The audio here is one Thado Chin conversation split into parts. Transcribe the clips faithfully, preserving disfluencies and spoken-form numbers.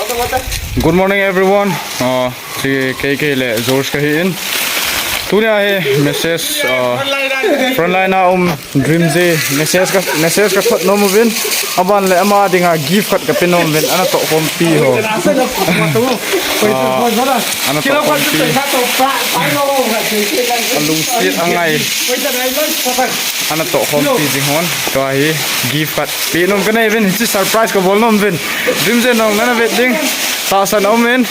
Good morning, everyone. Uh, si K K le George kahi in. Tunia hi message, uh, frontline a um Dream J message ka, message kathot nom uvin. Aban le ama dinga gift khat kape nom uvin. Ana tohkhompi ho. Ah, ana tohkhompi. Alungset angai. Ana tohkhompi jing hon. Tua hi gift khat pe nom kanei uvin. Hiche surprise kabol nom uvin. Dream J nang nana vet ding. Tahsan a um in.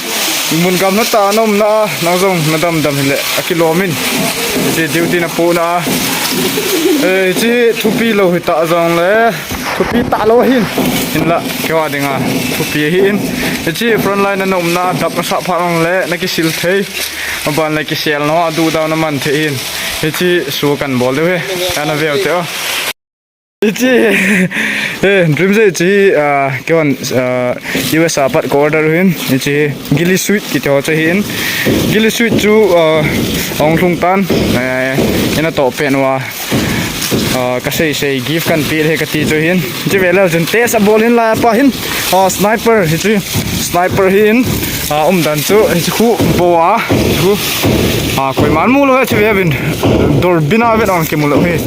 Mun gamla tah a na umna a, nang jong nadam dam hile, akilom in. Hiche duty napohna a. Eh, hiche thupi lou hita jongle, thupi talou ahin. Hinla, keiho dinga thupi ahi in. Hiche frontline a na umna a, dap nasah phat jongle, nakisil thei. Aban le kisel nau a, duh dau naman thei in. Hiche show kabol diu ahi. Ana veu te o. Hiche, eh, Dream J hiche, ah, keiho, ah, U S a pat ka order u ahin, hiche, Gilly Sweet kiti ho chu ahin. Gilly Sweet chu, ah, ahung lhung tan, eh, ina toh pen uva, ah, kasei sei gift kahin pe ding ahi kati chu ahin. Hiche veleu chun test abol ahin lai apa hin, ah, sniper hiche. Sniper ahin, ah, umdan chu, hiche khu bou a, khu, ah, koiman mu lou, hiche veuvin, doorbin a vet jong kimu lou ahi.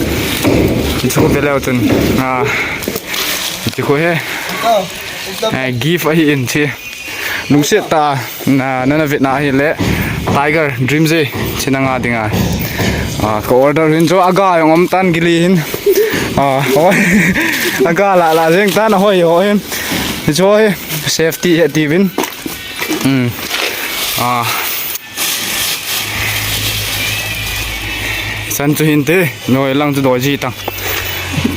Hiche khu veleu chun, ah, hiche khu hi, ah, gift ahi in hiche. Lungset tah a, na, nana vetna ahile, Tiger, Dream J, hiche nanga dinga. Ah, ka order u ahin chu, aga jong um tan Gilly hin. Ah, hoi. Aga la, la jeng tan ahoi ho hin. Hiche ho hi. Safety ahi tiuvin. Hmm. Ah. Chan chu hinte, noi lang chu doi ji tang.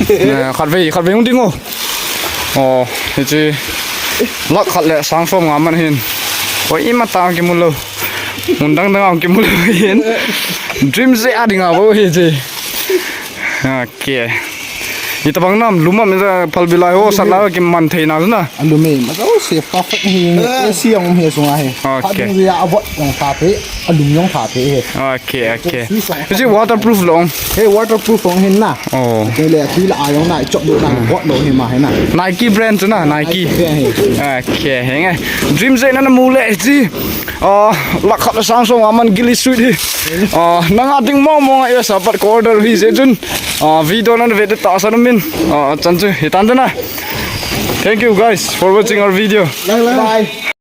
Eh, khatvei, khatvei hung ding o. Oh, hiche lakh khat le sang som nga man ahin. Oi, imatah kimu lou. Mun dang dang kimu lou ahin. Dream J a dinga bou hiche. Okay. Hitabang nam lum am, phalbi lai ho, sat lai ho kiman thei na chu na. Alum e, majo se perfect hi, A C jong um hi sunga hi. Okay. Phat ding jeh a avot jong pha thei, alum jong pha thei hi. Okay, okay. Sui song. Hiche waterproof lou. He, waterproof jong ahin na. Oh. Kei le, tui la a jong na, ichop lou na, vot lou hi ma hi na. Nike brand chu na, Nike. Nike brand hi. Okay, henge. Dream J nana mu le hiche. Ah, lakh khat le sang som nga man Gilly Sweet hi. Ah, nanga ding mong mong a U S a pat ka order u ahi jeh chun. Ah, video nana vet ding tahsan um in. Ah, chan chu hitan te na. Thank you guys for watching our video. Bye, bye. Bye.